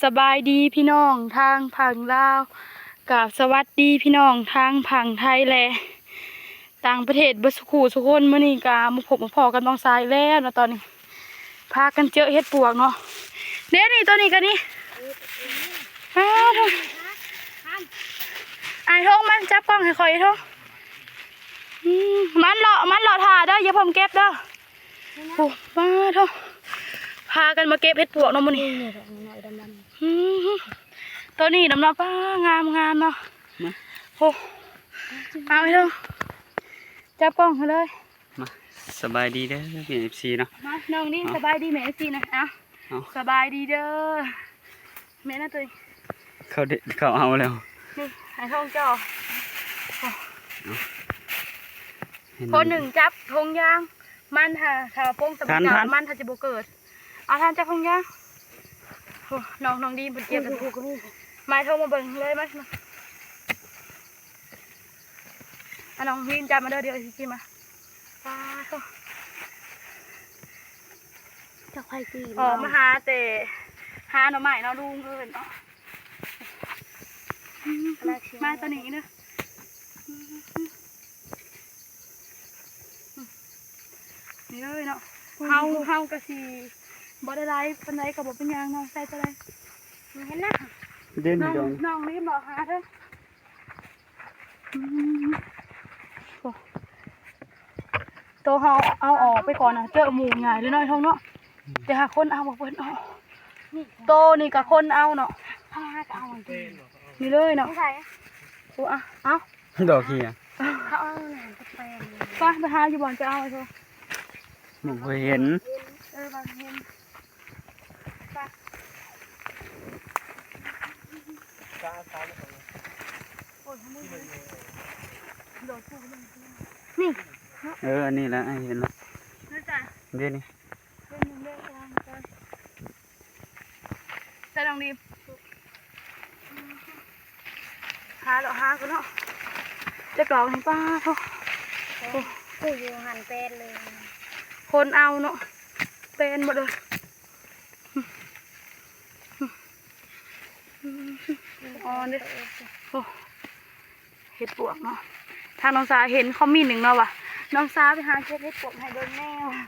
ສະບາຍດີພີ່ນ້ອງທາງຝັ່ງລາວ ກາບສະຫວັດດີພີ່ນ້ອງທາງຝັ່ງໄທ ແລະ ຕ່າງປະເທດເບິດສູ່ຄູ່ສູ່ຄົນ. ມື້ນີ້ກະມາພົບມາພໍ້ກັບນ້ອງຊາຍແລ້ວເນາະ. ຕອນນີ້ພາກັນເຈີເຫັດປວກເນາະ. ເດ້ນີ້ ໂຕນີ້ກະນີ້ ອ້າ ອ້າຍທົງ ມາຈັບກ້ອງໃຫ້ຂ້ອຍ ອ້າຍທົງ. ອືມ ມັນເລາະ ມັນເລາະຖ້າເດີ ຢ່າເພິ່ງເກັບເດີ. ໂອ້ ປາໂທ້ ພາກັນມາເກັບເຫັດປວກເນາະມື້ນີ້. ນີ້ ນີ້ດອກນ້ອຍໆດຳໆ ອືມ ໂຕນີ້ດຳໆ ປາ ງາມໆເນາະ. ມາ ໂອ້ ເອົາເດີ ຈັບກ້ອງໃຫ້ເລີຍ. ມາ ສະບາຍດີເດີແມ່ເອັຟຊີເນາະ. ມາ ນ້ອງນີ້ ເອົາ ສະບາຍດີແມ່ເອັຟຊີນະ. ເອົາ ເອົາ ສະບາຍດີເດີ. ແມ່ນນະ ໂຕນີ້ ເຂົາເດ ເຂົາເອົາແລ້ວ. ນີ້ ໃຫ້ທ້ອງເຈົ້າ ເອົາ ໃຫ້ ຄົນໜຶ່ງຈັບຖົງຢາງ ມັນຫາ ຖ້າວ່າໂປ່ງສະບັດ ມັນຫາຊິບໍ່ເກີດ. ເອົາ ທ່ານຈັບຖົງຢາງ. ໂອ້ ນ້ອງ ນ້ອງດີມເພິ່ນເກັບແລ້ວ. ມາ ໂທມາເບິ່ງເລີຍ ມາ ມາ. ອ່ະ ນ້ອງລີນຈັບມາເດີ ດຽວຊິກິນມາ. ປາໂທ້ ຈັກໃຜກິນ ອອກມາຫາແຕ່ຫາໜໍ່ໄມ້ເນາະ ລຸງເອີ້ນເນາະ. ມາໂຕນີ້ເດີ ນີ້ເລີຍເນາະ. ເຮົາ ເຮົາກະຊິບໍ່ໄດ້ຫຼາຍປານໃດ ກະບໍ່ເປັນຫຍັງເນາະ ໃສ່ໂຕໃດ. ເຫັນນະ ເດັ່ນ ນ້ອງ ນ້ອງລີນບອກຫາເດີ. ອືມ ໂອ້ ໂຕເຮົາເອົາອອກໄປກ່ອນນະ ເຈີໝູ່ໃຫຍ່ເລີຍເນາະ ໄອ້ທົງເນາະ. ແຕ່ຫາຄົນເອົາບໍ່ເພິ່ນເນາະ. ນີ້ ໂຕນີ້ກະຄົນເອົາເນາະ ເຮົາຫາກະເອົາມັນຕິ ນີ້ເລີຍເນາະ. ໃສ່ ໂອ້ ອະ ເອົາ ດອກເຫຍ ເຂົາເອົາແຫຼະ ໄປ ໄປຫາຢູ່ບ່ອນຈະເອົາ ໄອ້ທົງ. ບໍ່ເຫັນ ເອີ ບໍ່ເຫັນ. ນີ້ ເອີ ອັນນີ້ລະ ອ້າຍເຫັນລະ. ເດ້ນີ້ ໃສ່ນ້ອງດີມ ຫາເລາະຫາກ່ອນເນາະ ຈັກດອກນີ້. ປາໂທ້ ຜູ້ຢູ່ຫັ້ນແປນເລີຍ ຄົນເອົາເນາະ ແປນໝົດເລີຍ. ອ່ອນເດ້ ໂອ້ ເຫັດປວກເນາະ. ທາງນ້ອງສາເຫັນຄອມເມັນໜຶ່ງເນາະວ່າ ນ້ອງສາໄປຫາເກັບເຫັດປວກໃຫ້ເບິ່ງແນ່ວ່າ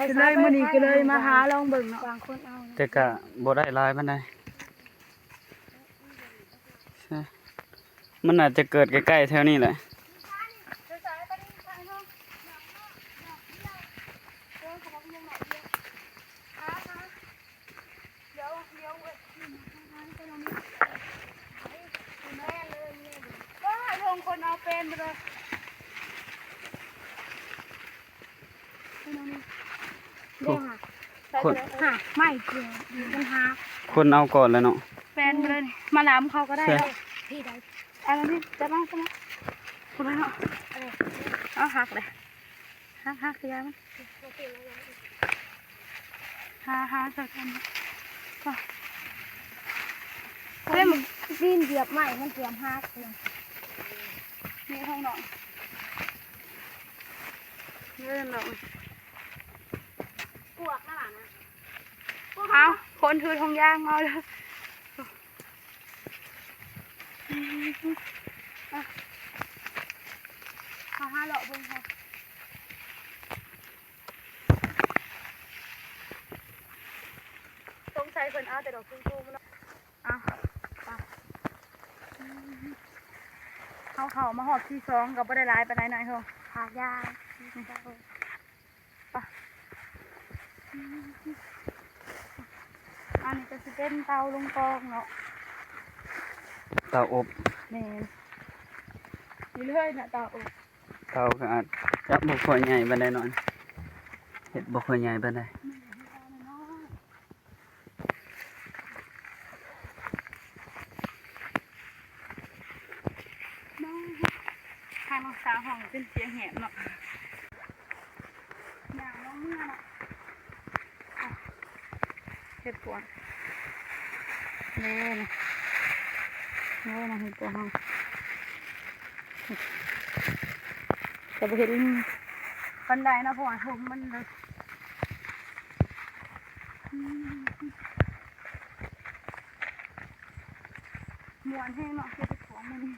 ກະເລີຍມື້ນີ້ກະເລີຍມາຫາລອງເບິ່ງເນາະ. ບາງຄົນເອົາ ແຕ່ກະບໍ່ໄດ້ຫຼາຍປານໃດ. ມັນອາດຈະເກີດໃກ້ໆແຖວນີ້ແຫຼະ. ຄົນ ຄົນເອົາກ່ອນແລ້ວເນາະ ແປນໄປເລີຍ. ມາລຳເຂົາກະໄດ້ ພີ່ໄດ້ ອັນນີ້ຈັບມາ ຈັບມາ ພຸ້ນເນາະ. ເອົາ ຫັກເລີຍ ຫັກ ຫັກ ຢ່າມັນ ຫາ ຫາໃສ່ກັນ. ເອີ ມັນ ຕີນຢຽບໄມ້ ມັນກຽມຫັກ. ນີ້ຂອງນ້ອງ ເອີ ນ້ອງ ປວກນະຫຼານນະ. ເອົາ ຄົນຖືຖົງຢາງມາເລີຍ. ເຮົາຫາເລາະເບິ່ງເຮົາ ສົງໄສເພິ່ນເອົາແຕ່ດອກສູງໆເນາະ. ເອົາ ໄປ ເຮົາເຂົ້າມາຮອບທີສອງກະບໍ່ໄດ້ຫຼາຍປານໃດເນາະ ເຮົາຫາຢາ. ປະ ອັນນີ້ກະຊິເປັນເຕົາລົງກອງເນາະ ເຕົາອົບ. ແມ່ນ ນີ້ເລີຍນະ ເຕົາອົບ. ເຕົາກະອາດຈະບໍ່ຄ່ອຍໃຫຍ່ປານໃດເນາະ ເຮັດບໍ່ຄ່ອຍໃຫຍ່ປານໃດ. ທາງນ້ອງສາວຫ້ອງເປັນສຽງແຫບເນາະ ຍ່າງລົງເມືອເນາະ. ເຫັດປວກ ເດ້ນະ ເດ້ນະ ເຫັດປວກເຮົາ ກະບໍ່ເຫັນປານໃດເນາະ ເພາະວ່າຖົງມັນເລິກ. ມ່ວນແຮງເນາະ ເກັບເຫັດປວກມື້ນີ້.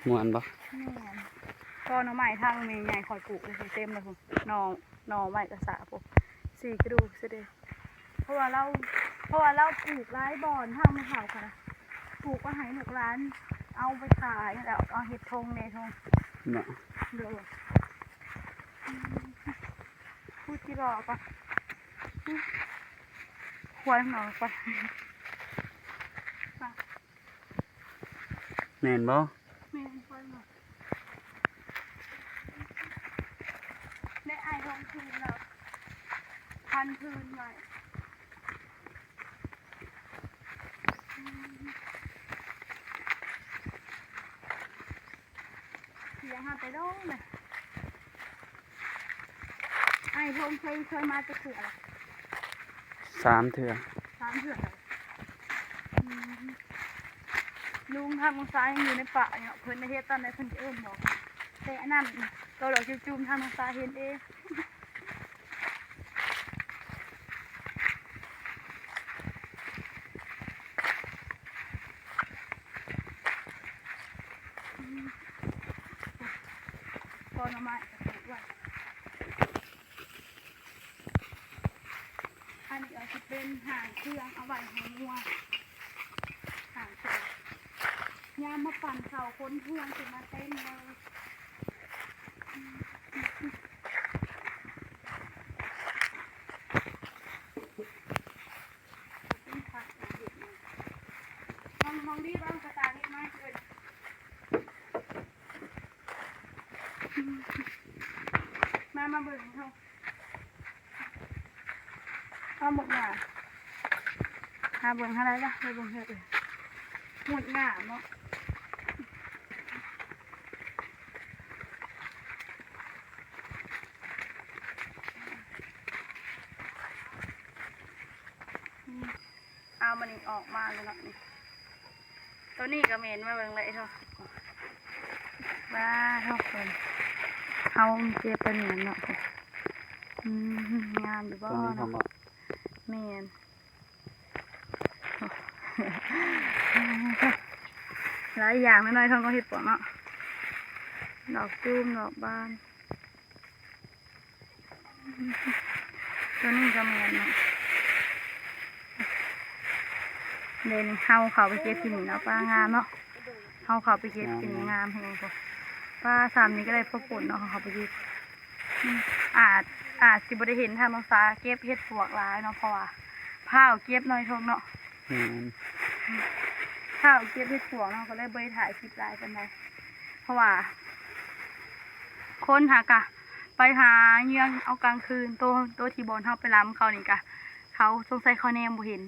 ມ່ວນບໍ່? ແມ່ນ. ກໍໜໍ່ໄມ້ທາງແມ່ໃຫຍ່ຂ້ອຍປູກເລີຍ ເຕັມເລີຍພຸ້ນ ໜໍ່ ໜໍ່ໄມ້ກະສາພຸ້ນ ສີ່ກະດູກຊິເດ. ເພາະວ່າລາວ ເພາະວ່າລາວປູກຫຼາຍບ່ອນ ທາງແມ່ເຖົ້າຫັ້ນນະ ປູກໄວ້ໃຫ້ລູກຫຼານເອົາໄປຂາຍ ແລ້ວເອົາເຮັດຖົງເດ້ ຖົງ ເນາະ. ໂດຍ. ພູດຈິຫຼໍ່ປະ ຄວາຍໜໍ່ປະ. ແມ່ນບໍ່? ແມ່ນ ຄວາຍໜໍ່. ແມ່ອ້າຍລົງພື້ນແລ້ວ ພັນພື້ນໄວ້. ສຽງເຮົາແຕ່ດົນເລີຍ. ອ້າຍພົງເຄີຍ ເຄີຍມາຈັກເທື່ອລະ? ສາມເທື່ອ. ສາມເທື່ອແລ້ວ. ອືມ ລຸງທາງນ້ອງສາຍັງຢູ່ໃນປ່າຢູ່ເນາະ ເພິ່ນໄດ້ເຮັດຕອນໃດເພິ່ນຈະເອີ້ນບອກ. ແຕ່ອັນນັ້ນ ໂຕດອກຈູມໆ ທາງນ້ອງສາເຫັນເອງ. ອືມ ກໍໜໍ່ໄມ້ກະປູກໄວ້. ອັນນີ້ກໍຊິເປັນຫ້າງເຄື່ອງ ເອົາໄວ້ໃຫ້ງົວ ຫ້າງເຄື່ອງ ຍາມມາປັ່ນເຂົ້າ ຂົນເຄື່ອງຂຶ້ນມາເຕັມເລີຍ. ມອງ ມອງດີເບິ່ງກະຕ່າງເຮັດມາເກີນ. ມາ ມາເບິ່ງເຮົາ ເອົາໝົດໜ້າ ຫາເບິ່ງຫາໄດ້ລະ ໄປເບິ່ງເຮັດເລີຍ ໝົດໜ້າເນາະ. ອືມ ເອົາ ມັນນີ້ອອກມາແລ້ວເນາະ ນີ້ ໂຕນີ້ກະແມ່ນ ມາເບິ່ງເລີຍເນາະ. ວ້າ ທຸກຄົນ ເຮົາເກັບໄປແມ່ນເນາະ. ອືມ ງາມຢູ່ບໍ່ເນາະ? ແມ່ນ ຫຼາຍຢ່າງ ນ້ອຍໆ ທ້ອງກໍເຮັດປວກເນາະ ດອກຈູມ ດອກບານ. ໂຕນີ້ກະແມ່ນເນາະ ເດນີ້ ເຮົາເຂົ້າໄປເກັບກິນນີ້ເນາະ ປ້າ ງາມເນາະ ເຮົາເຂົ້າໄປເກັບກິນນີ້ ງາມແຮງ. ປ້າ ຊ່ຳນີ້ກະໄດ້ພໍປົນເນາະ ເຮົາເຂົ້າໄປເກັບ. ອາດ ອາດຊິບໍ່ໄດ້ເຫັນທາງນ້ອງສາເກັບເຫັດປວກຫຼາຍເນາະ ເພາະວ່າພ້າວເກັບນ້ອຍທົ່ງເນາະ. ແມ່ນ ພ້າວເກັບເຫັດປວກເນາະ ກະເລີຍບໍ່ໄດ້ຖ່າຍຄລິບຫຼາຍປານໃດ ເພາະວ່າຄົນຫາກະ ໄປຫາເຫຍື່ອງເອົາກາງຄືນ. ໂຕ ໂຕທີ່ບ່ອນເຮົາໄປລຳເຂົານີ້ກະ ເຂົາສົງໄສເຂົາແນມບໍ່ເຫັນ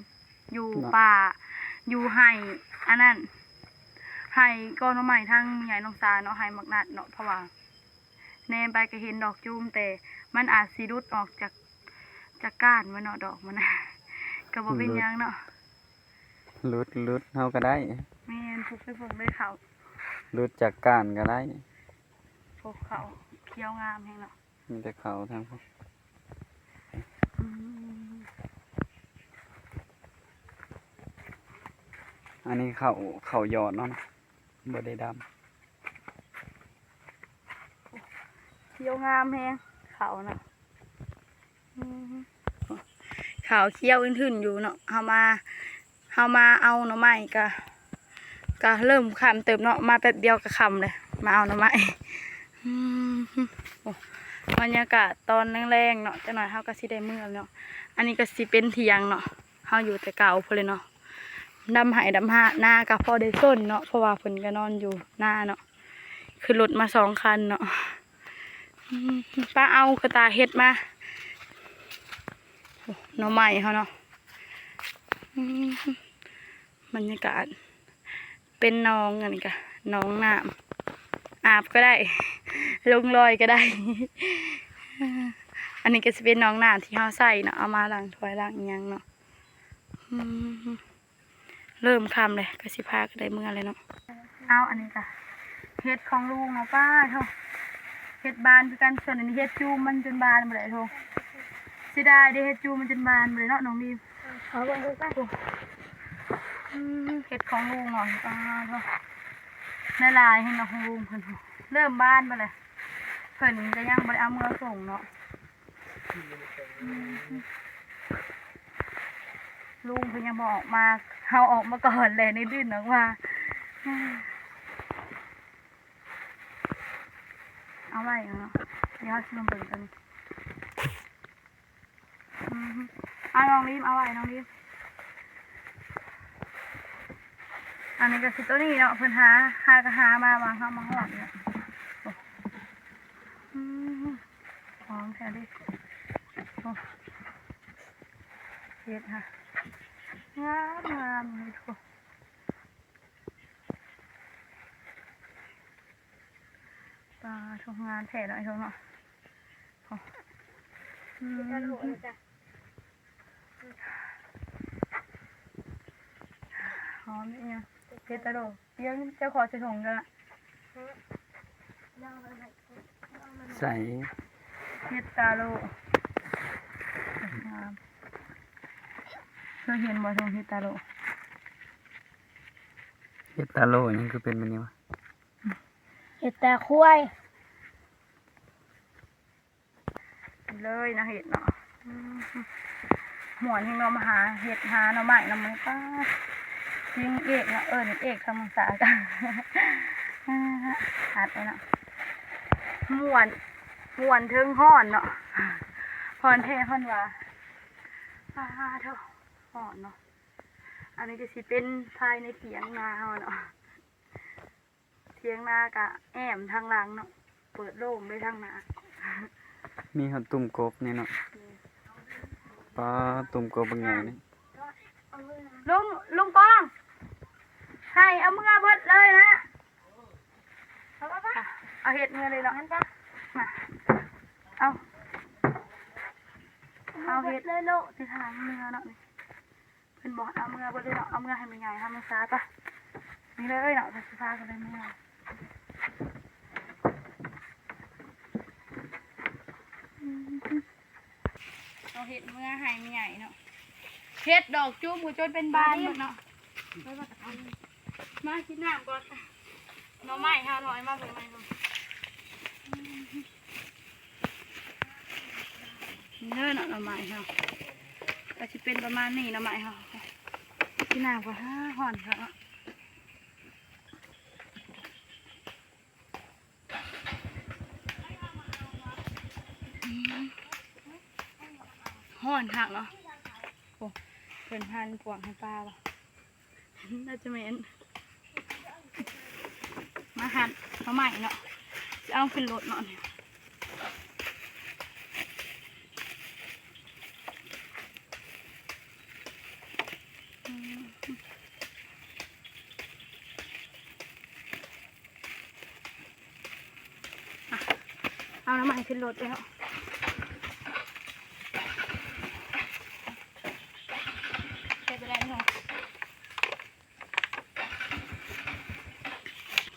ຢູ່ ເນາະ ປ່າ ຢູ່ໄຮ່ ອັນນັ້ນ ໄຮ່ກໍໜໍ່ໄມ້ທາງແມ່ໃຫຍ່ນ້ອງສາເນາະ ໄຮ່ໝາກນັດເນາະ ເພາະວ່າແນມໄປກະເຫັນດອກຈູມ ແຕ່ມັນອາດຊິຫຼຸດອອກຈາກ ຈາກກ້ານມັນເນາະ ດອກມັນນະ ກະບໍ່ເປັນຫຍັງເນາະ. ຫຼຸດ ຫຼຸດ ເຮົາກະໄດ້ ແມ່ນ ພຸກໄປເບິ່ງເລີຍເຂົາ ຫຼຸດຈາກກ້ານກະໄດ້. ໂອ້ ເຂົາຂຽວງາມແຮງເນາະ ມີແຕ່ເຂົາທາງພຸ້ນ. ອືມ ອັນນີ້ເຂົາ ເຂົາຍອດເນາະ ບໍ່ໄດ້ດຳ. ຂຽວງາມແຮງເຂົານະ ອືມ ເຂົາຂຽວອື່ນໆຢູ່ເນາະ. ເຮົາມາ ເຮົາມາເອົາໜໍ່ໄມ້ກະ ກະເລີ່ມຄ່ຳເຕີບເນາະ ມາແປັບດຽວກະຄ່ຳເລີຍ ມາເອົາໜໍ່ໄມ້. ອືມ ໂອ້ ບັນຍາກາດຕອນແລງໆເນາະ ຈັກໜ້ອຍເຮົາກະຊິໄດ້ເມືອແລ້ວເນາະ. ອັນນີ້ກະຊິເປັນຖຽງເນາະ ເຮົາຢູ່ແຕ່ເກົ່າພຸ້ນເລີຍເນາະ ດຳໄຮ່ດຳນາກະພໍໄດ້ຊົນເນາະ ເພາະວ່າເພິ່ນກະນອນຢູ່ນາເນາະ. ຂຶ້ນລົດມາສອງຄັນເນາະ ອືມ ປ້າ ເອົາກະຕ່າເຮັດມາ ໂອ້ ໜໍ່ໄມ້ເຮົາເນາະ. ອືມ ບັນຍາກາດເປັນໜອງ ອັນນີ້ກະໜອງນ້ຳ ອາບກະໄດ້ ລົງລອຍກະໄດ້. ອັນນີ້ກະຊິເປັນໜອງນ້ຳທີ່ເຮົາໃຊ້ເນາະ ເອົາມາລ້າງຖ້ວຍລ້າງອີ່ຫຍັງເນາະ. ອືມ ເລີ່ມຄ່ຳເລີຍ ກະຊິພາກັນໄດ້ເມືອແລ້ວເນາະ. ເອົາ ອັນນີ້ກະເຫັດຂອງລຸງເນາະ ປ້າໂທ້ ເຫັດບານຄືກັນ. ສ່ວນອັນນີ້ເຫັດຈູມມັນຈົນບານບໍ່ໄດ້ໂທ້ ເສຍດາຍເດ້ ເຫັດຈູມມັນຈົນບານບໍ່ໄດ້ເນາະ ນ້ອງດີມ. ເອົາເບິ່ງດູໄປ ໂອ້ ອືມ ເຫັດຂອງລຸງເນາະ ປາດເນາະ ຫຼາຍໆ ເຫັນເນາະ ຂອງລຸງເພິ່ນ ເລີ່ມບານໄປແລ້ວ ເພິ່ນກໍຍັງບໍ່ໄດ້ເອົາເມືອສົ່ງເນາະ. ອືມ ລຸງເພິ່ນຍັງບໍ່ອອກມາ ເຮົາອອກມາກ່ອນແຫຼະ ໄດ້ດຶນອອກມາ. ເອົາໄວ້ເນາະ ດຽວເຮົາຊິມາເບິ່ງຕົວນີ້. ອືມ ເອົານ້ອງລີມ ເອົາໄວ້ນ້ອງລີມ. ອັນນີ້ກໍຊິຕົວນີ້ເນາະ ເພິ່ນຫາ ຫາກໍຫາມາວ່າເຮົາມາຮອດເນາະ. ໂອ້ ອືມ ຫອມແທ້ເດ. ໂອ້ ເຫັດຫາ ງາມໆ ເຫັດ. ໂອ້ ປາດໂທ້ ງາມແທ້ເນາະ ໄອ້ທົງເນາະ. ໂອ້ ອືມ ຫອມອີ່ຫຍັງ ເຫັດຕາໂດ. ດຽວເຈົ້າຂໍໃສ່ຖົງເດີ. ໃສ່ ເຫັດຕາໂດ ງາມ. ເຄີຍເຫັນບໍ່ ຖົງເຫັດຕາໂດ? ເຫັດຕາໂດຫຍັງຄືເປັນແບບນີ້ວະ? ເຫັດຕາຄວາຍ. ເລີຍນະເຫັດເນາະ. ອືມ ມ່ວນແຮງເນາະ ມາຫາເຫັດຫາໜໍ່ໄມ້ນຳໝູ່. ປາດ ຊິງເອກເນາະ ເອີ້ນເອກທຳມະຊາດ. ອາ ອັດໄວ້ເນາະ. ມ່ວນ ມ່ວນເທິງຮ້ອນເນາະ ຮ້ອນແທ້ຮ້ອນວ່າ. ປາດໂທ້ ຮ້ອນເນາະ. ອັນນີ້ກໍຊິເປັນພາຍໃນຖຽງນາເຮົາເນາະ. ຖຽງນາກະແອ້ມທາງຫຼັງເນາະ ເປີດໂລ່ງເລີຍທາງໜ້າ. ມີຮອດຕຸ່ມກົບນີ້ເນາະ. ແມ່ນ. ປາດ ຕຸ່ມກົບບັກໃຫຍ່ນີ້. ລຸງ ລຸງກອງ ໃຫ້ເອົາເມືອເບິດເລີຍນະ. ເອົາ ເອົາເຫັດເມືອເລີຍເນາະ. ມາ ເອົາ ເອົາເຫັດເລີຍໂລະ ທີ່ທາງເມືອເນາະນີ້. ເພິ່ນບອກເອົາເມືອເບິດເລີຍເນາະ ເອົາເມືອໃຫ້ແມ່ໃຫຍ່ທຳມະຊາດປະ. ນີ້ເລີຍເນາະ ເພິ່ນຊິພາກັນໄປເມືອ. ເອົາເຫັດເມືອໃຫ້ແມ່ໃຫຍ່ເນາະ ເຫັດດອກຈຸ້ມກໍຈົນເປັນບານເບິດເນາະ. ມາກິນນ້ຳກ່ອນ ໜໍ່ໄມ້ເຮົາ ໜໍ່ໄມ້ມາເບິ່ງໃໝ່. ນີ້ເດີເນາະ ໜໍ່ໄມ້ເຮົາ ກໍຊິເປັນປະມານນີ້ ໜໍ່ໄມ້ເຮົາ. ກິນນ້ຳກ່ອນ ຮ້ອນເນາະ ຮ້ອນຄັກເນາະ. ໂອ້ ເພິ່ນຫັ່ນປວກໃຫ້ປາບໍ່? ໜ້າຈະແມ່ນ ມາຫັ່ນໜໍ່ໄມ້ເນາະ ຊິເອົາຂຶ້ນລົດເນາະ. ອ່ະ ເອົາໜໍ່ໄມ້ຂຶ້ນລົດແລ້ວ ເກັບໄປແລ້ວເນາະ.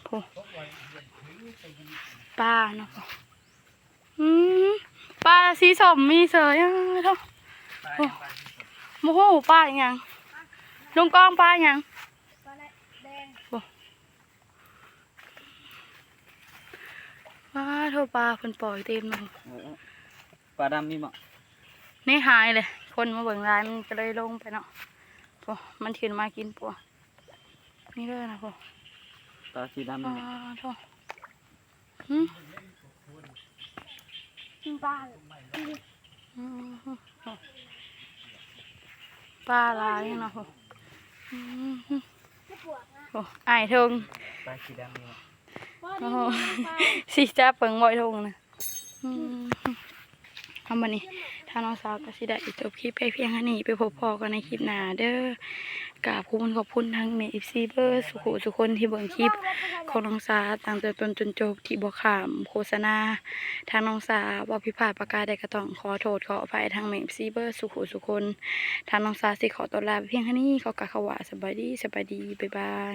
ໂອ້ ປາເນາະ. ອືມ ປາສີສົ້ມມີເສີຍ ອ້າໂທ້ ໂອ້ ບໍ່ຮູ້ປາອີ່ຫຍັງ ລຸງກອງ ປາອີ່ຫຍັງ. ໂອ້ ປາໂທ້ ປາເພິ່ນປ່ອຍເຕັມເນາະ. ເອີ ປາດຳມີບໍ່? ນີ້ຫາຍເລີຍ ຄົນມາເບິ່ງຫຼາຍ ມັນກໍເລີຍລົງໄປເນາະ. ໂອ້ ມັນຂຶ້ນມາກິນປົວ ນີ້ເດີນະໂອ້ ປາສີດຳ ປາໂທ້. ຫຶ ປາ ອືມ ປາຫຼາຍເນາະ. ໂອ້ ອືມ ໂອ້ ອ້າຍເທິງ ປາສີດຳນີ້ ໂອ້ ຊິຈັບເບິ່ງບໍ່ ອ້າຍເທິງນະ. ອືມ ເອົາ ບັດນີ້ທາງນ້ອງສາວກໍຊິໄດ້ຈົບຄລິບໄປພຽງເທົ່ານີ້ ໄປພົບພໍ້ກັນໃນຄລິບໜ້າເດີ. ກາບຂອບຄຸນ ຂອບຄຸນທັງແມ່ເອັຟຊີເບິດສູ່ຜູ້ສູ່ຄົນທີ່ເບິ່ງຄລິບຂອງນ້ອງສາຕັ້ງແຕ່ຕົ້ນຈົນຈົບ ທີ່ບໍ່ຂ້າມໂຄສະນາ. ທາງນ້ອງສາເວົ້າຜິດພາດປະການໃດກໍຕ້ອງຂໍໂທດຂໍອະໄພທາງແມ່ເອັຟຊີເບິດສູ່ຜູ້ສູ່ຄົນ. ທາງນ້ອງສາຊິຂໍຕົວລາໄປພຽງເທົ່ານີ້ ຂໍກ່າວຄຳວ່າສະບາຍດີ ສະບາຍດີ ບາຍບາຍ.